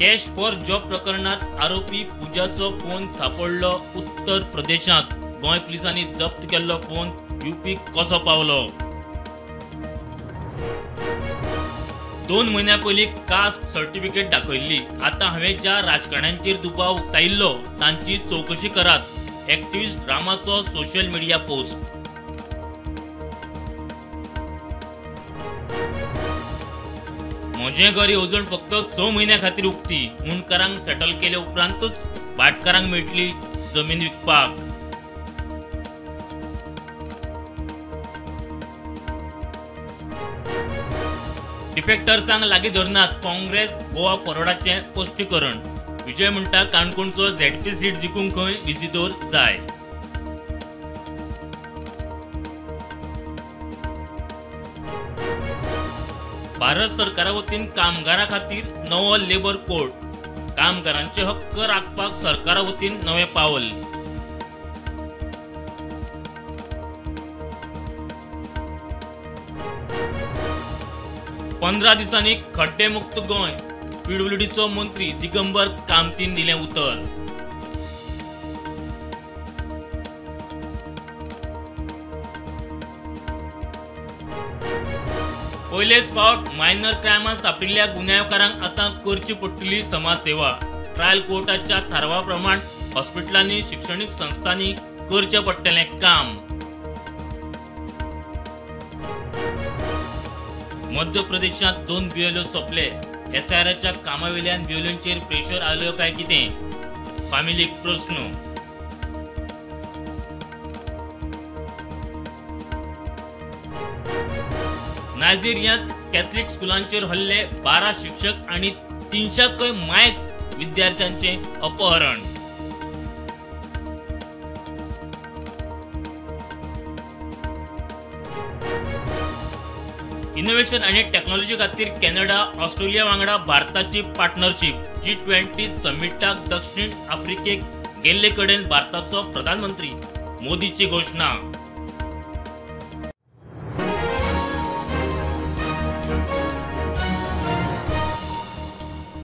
Cash for job प्रकरणात आरोपी पूजाचो phone सापडलो उत्तर प्रदेशांत. गोंय पुलिसांनी जप्त केल्लो फोन यूपीक कसो पावलो? 2 म्हयन्यां पयलीं कास्ट सर्टिफिकेट दाखयल्ली. आतां हांवें ज्या राजकारण्यांचेर दुबाव उक्तायिल्लो तांची चवकशी करात, एक्टिविस्ट रामाचो सोशल मिडिया पोस्ट. म्हजें घर येवजण फक्त 6 म्हयन्यां खातीर उक्ती. मुंडकारांक सेटल केले उपरांतूच भाटकारांक मेळटली जमीन विकपाक. डिफेक्टर्सांक लागीं धरनात, काँग्रेस गोवा फॉरवर्डाचें स्पश्टीकरण. विजय म्हणटा काणकोणचो झेडपी सीट जिखूंक खंय विजिदोर जाय. भारत सरकारा वतीन कामगारां खातीर नवो लेबर कोड. कामगारांचे हक्क राखपाक सरकारा वतीन नवें पावल. पंदरा दिसांनी खड्डेमुक्त गोंय, पीडब्ल्यूडीचो मंत्री दिगंबर कामतीन दिलें उतर. पयलेच फावट मायनर क्रायमांत सांपडिल्ल्या गुन्यांवकारांक आतां करची पडटली समाजसेवा. ट्रायल कोर्टाच्या थारावा प्रमाण हॉस्पिटलांनी, शिक्षणीक संस्थांनी करचें पडटलें काम. मध्य प्रदेशांत 2 बीएलओ सोंपले. एसआयआराच्या कामावेल्यान बीएलओंचेर प्रेशर आयलो काय कितें? फामिलीक प्रस्न. नायजेरियांत कॅथलिक स्कुलांचेर हल्ले, 12 शिक्षक आनी 300कय मायज विद्यार्थ्यांचें अपहरण. इनोव्हेशन आनी टॅक्नॉलॉजी खातीर कॅनडा, ऑस्ट्रेलिया वांगडा भारताची पार्टनरशीप. G20 समिटाक दक्षिण आफ्रिकेक गेल्ले कडेन भारताचो प्रधानमंत्री मोदीची घोशणा.